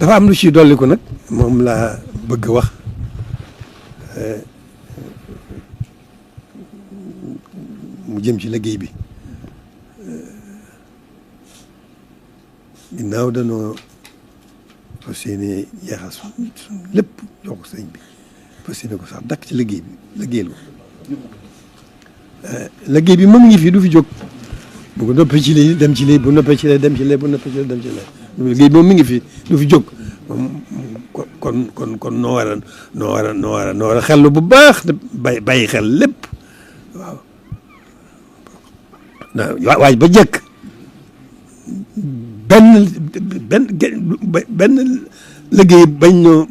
dafa am lu ci dolli ko nag moom laa bëgg wax mu jëm ci liggéey bi ginnaaw danoo fas yéene jeexal lépp jox ko sëñ bi fas yéene ko sax dakk ci liggéey bi liggéeyal ko liggéey bi moom ngi fi du fi jóg bu ko noppee ci lii dem ci lii bu noppee ci lii dem ci lii bu noppee ci lii dem ci lii liggéey bi moom mi ngi fi du fi jóg kon noo war a xellu bu baax te bàyyi xel lépp waaw waaj ba jëkk benn liggéey bañ ñoo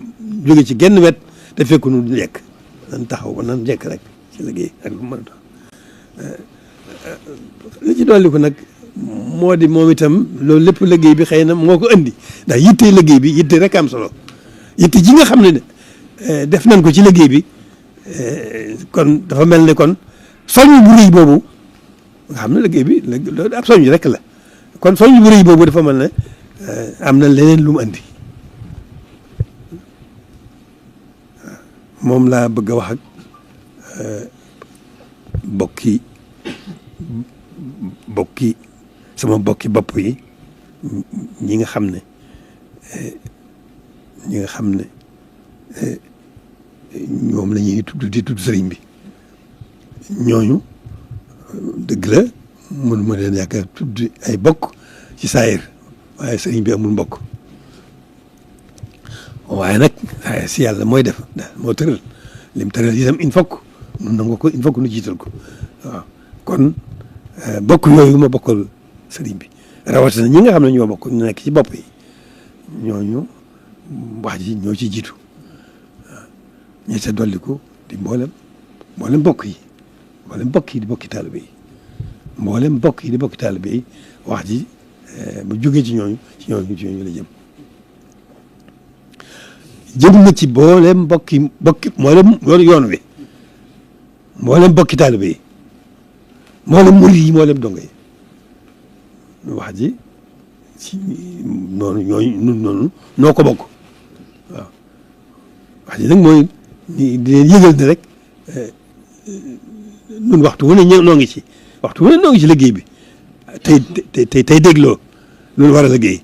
jóge ci genn wet te fekk nu jekk nan taxaw ba nan jekk rek ci liggéey ak lu mën a tax li ci dolli ko nag moo di moom itam loolu lépp liggéey bi xëy na moo ko andi ndax yitte liggéey bi yitte rek am solo yitte ji nga xam ne def nañ ko ci liggéey bi kon dafa mel ne kon soññ bu rëy boobu nga xam ne liggéey bi loolu ab soññ rek la kon soññ bu rëy boobu dafa mel ne am na leneen lu mu andi moom laa bëgg a wax ak bokki sama bokki bopp yi ñi nga xam ne ñoom la ñuy tudd sëriñ bi ñooñu dëgg la mënuma leen yaakaar tudd ay bokk ci saayir waaye sëriñ bi amul mbokk waaye nag si yàlla mooy def moo tëral lim tëral itam il faut que nu nangu ko il faut que nu jiital ko waaw kon bokk yooyu ma bokkal sëriñ bi rawatina ñi nga xam ne ñoo bokk ñu nekk ci bopp yi ñooñu wax ji ñoo ci jiitu waaw ñi ca dolliku di mboolem bokk yi di bokki taalibe yi mboolem bokk yi di bokki taalibe yi wax ji bu jógee ci ñooñu la jëm na ci mboolem bokki mboolem yoon wi mboolem bokki taalibe yi mboolem murid yi mboolem dongo yi wax ji ci noonu noo ko bokk waaw wax ji nag mooy di leen yëgal ne rek nun waxtu wu ne noo ngi ci liggéey bi tey dégloo loolu war a liggéey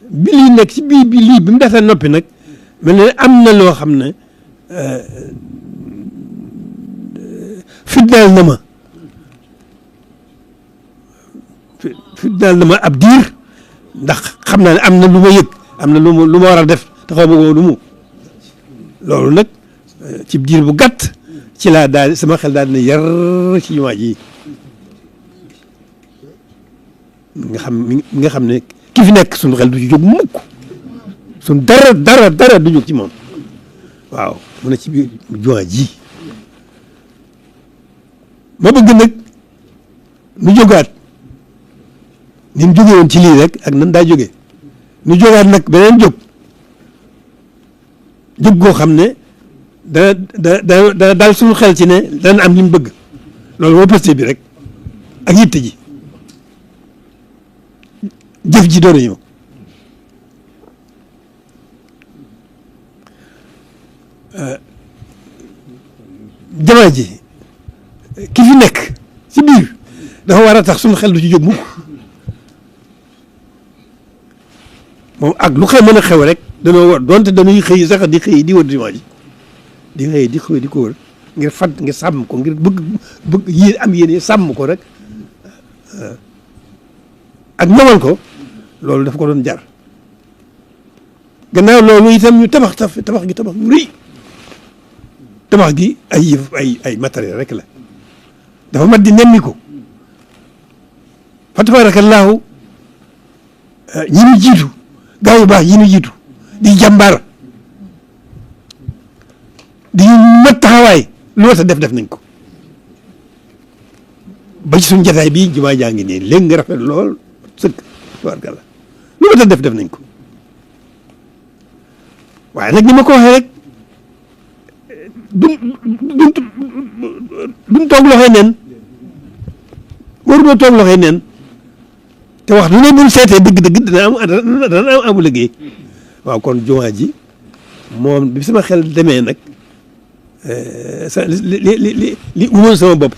bi lii nekk ci bi mu defee noppi nag mel ne am na loo xam ne fitnaal na ma ab diir ndax xam naa ne am na lu ma yëg am na lu ma war a def te xaw ma ko lu mu loolu nag ci diir bu gàtt ci laa daal sama xel daal dina yar ci jumaa ji nga xam ne ki fi nekk suñu xel du ci jóg mukk suñ dara du jóg ci moom waaw mu ne ci biir jumaa ji ma bëgg nag nu jógaat ni mu jóge woon ci lii rek ak nan daa jóge nu jógaat nag beneen jóg goo xam ne dana daal suñu xel ci ne dana am li mu bëgg loolu moo posté bi rek ak yitte ji jëf ji doon ñëw jamaa ji ki fi nekk ci biir dafa war a tax suñu xel du ci jóg mukk moom ak lu xew mën a xew rek danoo war doonte dañuy xëy sax di wër jumaa ji di xëy di ko wër ngir sàmm ko ngir bëgg yéen am yéen sàmm ko rek ak ñoŋal ko loolu daf ko doon jar gannaaw loolu itam ñu tabax gi yu rëy tabax gi ay matériel rek la dafa mat di nemmi ko fa tabaarakallaahu ñi ñu jiitu gaa yu baax yi ñu jiitu di jàmbaar di mat taxawaay lu ma ta def nañ ko ba ci suñu jataay bii jumaa jaa ngi nii léegi nga rafet lool sëkk tabaarakallaa lu ma ta def nañ ko waaye nag ni ma ko waxee rek duñ toog loxoy neen waruñoo toog loxoy neen te wax du ne buñ seetee dëgg-dëgg dana am amu liggéey waaw kon jumaa ji moom bi sama xel demee nag li umoon sama bopp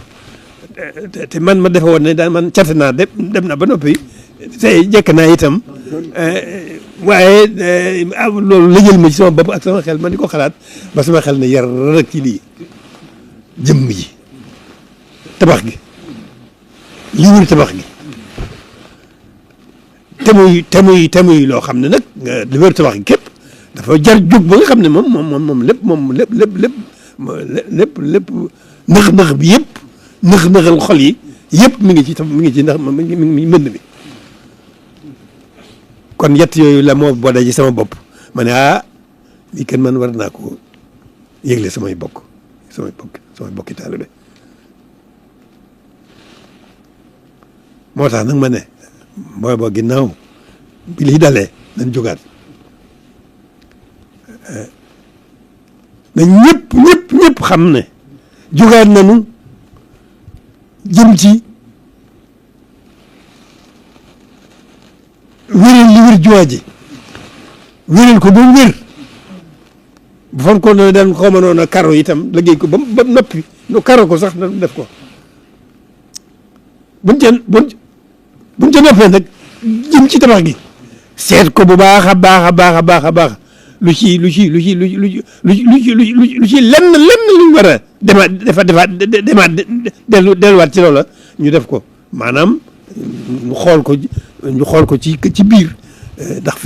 te man ma defe woon ne daan man cate naa dem na ba noppi tey jekk naa itam waaye loolu lëjël ma ci sama bopp ak sama xel man di ko xalaat ba sama xel ne yar rek ci lii jëmm ji tabax gi li wër tabax gi te muy loo xam ne nag li wër tabax gi képp dafa jar jóg ba nga xam ne moom lépp nëx bi yëpp nëxal xol yi yëpp mi ngi ci ndax mi ngi mbënd mi kon yett yooyu la moo boo daje sama bopp ma ne lii kenn man war naa ko yëgle samay bokki taalibe moo tax nag ma ne mooy boo ginnaaw bi lii dalee nañ jógaat na ñëpp xam ne jógaat nañu jëm ci wéral li wér jumaa ji wéral ko ba mu wér bu fan ko noonu daan xaw ma noonu karo itam liggéey ko ba noppi nu karo ko sax na def ko buñ ca noppee nag jëm ci tabax gi seet ko bu baax a baax lu ci lenn luñ war a delluwaat ci loola ñu def ko maanaam ñu xool ko ci biir ndax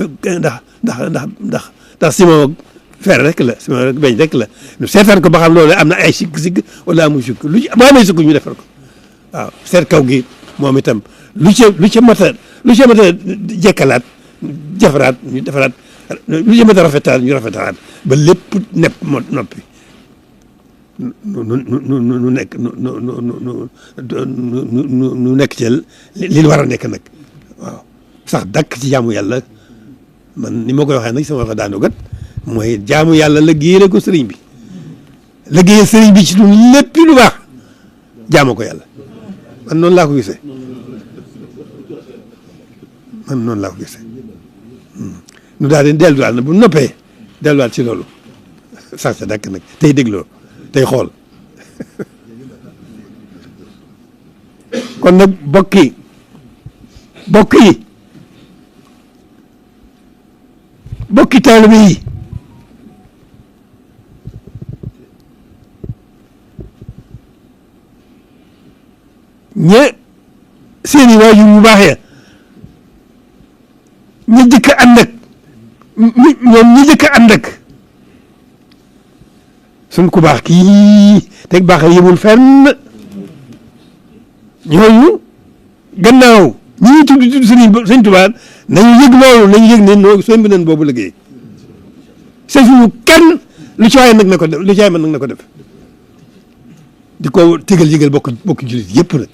ciment fer rek la ciment rek beñ rek la ñu seetaan ko ba xam loolu am na ay sikk wala amul sikk lu ci boo amee sikk ñu defar ko waaw seet kaw gi moom itam lu ca mat a jekkalaat defaraat ñu defaraat lu ca mat a rafetaat ñu rafetaat ba lépp nepp noppi nu nekk ci li war a nekk nag waaw sax dakk ci jaamu yàlla man ni ma koy waxee nag sama wax daanu gat mooy jaamu yàlla liggéeyal ko sëriñ bi liggéeyal sëriñ bi ci lu lépp lu baax jaamu ko yàlla man noonu laa ko gisee nu daal di delluwaat na bu noppee delluwaat ci loolu sax sa dakk nag tey dégloo tey xool kon nag bokk yi bokki taalibe yi seeni waajur bu baax ya ñi jëkk ànd ak ñoom ñi jëkk ànd ak suñ ku baax kii teg baax yëmul fenn ñooñu gannaaw ñi ñuy tudd sëñ Tuubaa nañu yëg loolu nañu yëg ne noo soo bi nañ boobu liggéey c'est suñu kenn lu ci waay nag na ko def lu ci waay mën nag na ko def di ko tegal yëgal bokk jullit yëpp nag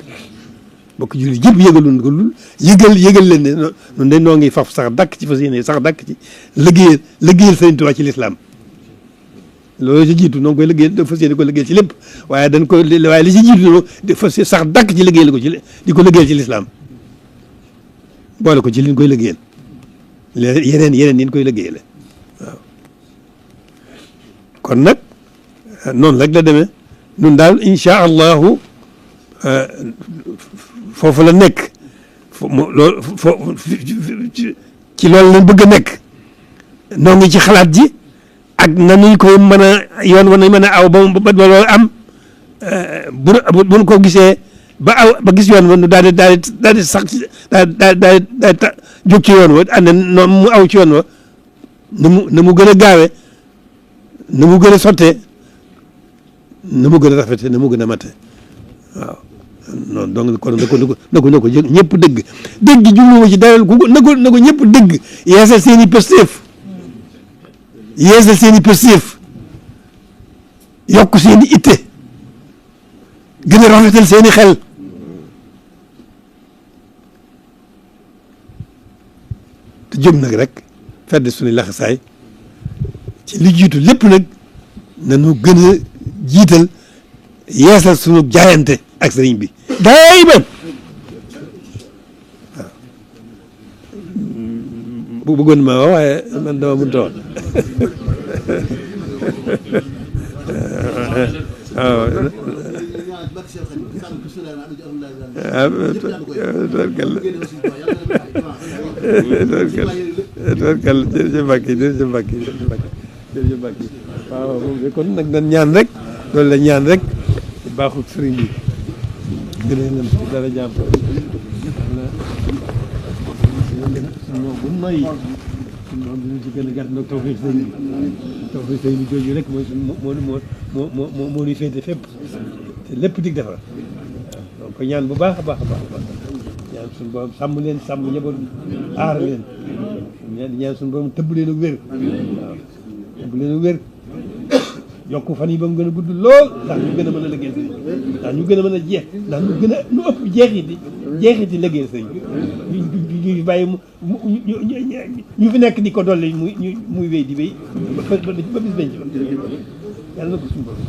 bokk jullit yëpp yëgaluñ ko lul yëgal leen ne noonu dañ noo ngi faf sax dakk ci fas yéene sax dakk ci liggéeyal sëñ Tuubaa ci lislaam loolu ci jiitu noo ngi koy liggéeyal fas yéene ko liggéeyal ci lépp waaye waaye li ci jiitu noonu fas sax dakk ci liggéeyal ko ci di ko liggéeyal ci lislaam boole ko ci liñ koy liggéeyal yeneen yi ñu koy liggéeyale waaw kon nag noonu rek la demee ñun daal incha allahu foofu la nekk ci loolu lañ bëgg a nekk noo ngi ci xalaat ji ak nanuñ koy mën a yoon wa nañ mën a aw ba loolu am buñ ko gisee ba gis yoon wa nu daal di sax daal di jóg ci yoon wa ànd noonu mu aw ci yoon wa na mu gën a gaawe na mu gën a sottee na mu gën a rafete na mu gën a mate waaw noonu donc kon na ko ñëpp dëgg jubluwuma ci dara na ko ñëpp dëgg yeesal seen i pëstéef yokk seen i itte gën a rafetal seen i xel te jóg nag rek fedd suñu laxasaay ci li jiitu lépp nag nañu gën a jiital yeesal suñu jaayante ak sëriñ bi dayman bu bëggoon ma wax waaye man dama mënut a wax waaw tubarkalla jërëjëf Mbacke jërëjëf Mbacke jërëjëf Mbacke waaw moom de kon nag dañ ñaan rek loolu la ñaan rek baaxul sëriñ bi gën a leen dara jàmm non bu noyyi moom dinañ ci gën a gàtt nag tawfeex sëriñ bi jooju rek mooy moo ñuy féete fépp te lépp dig defar donc ñaan bu baax a baax a baax ñaan suñu borom sàmm leen sàmm njaboot aar leen ñaan suñu borom tëbb leen ak wér waaw tëbb leen ak wér yokk fan yi ba mu gën a gudd lool ndax ñu gën a mën a liggéey sëriñ ndax ñu gën a mën a jeex ndax ñu gën a nu ëpp jeexiti liggéey sëriñ ñu bàyyi ñu fi nekk di ko dolli muy wéy di wéy ba bis benn yàlla na ko suñu borom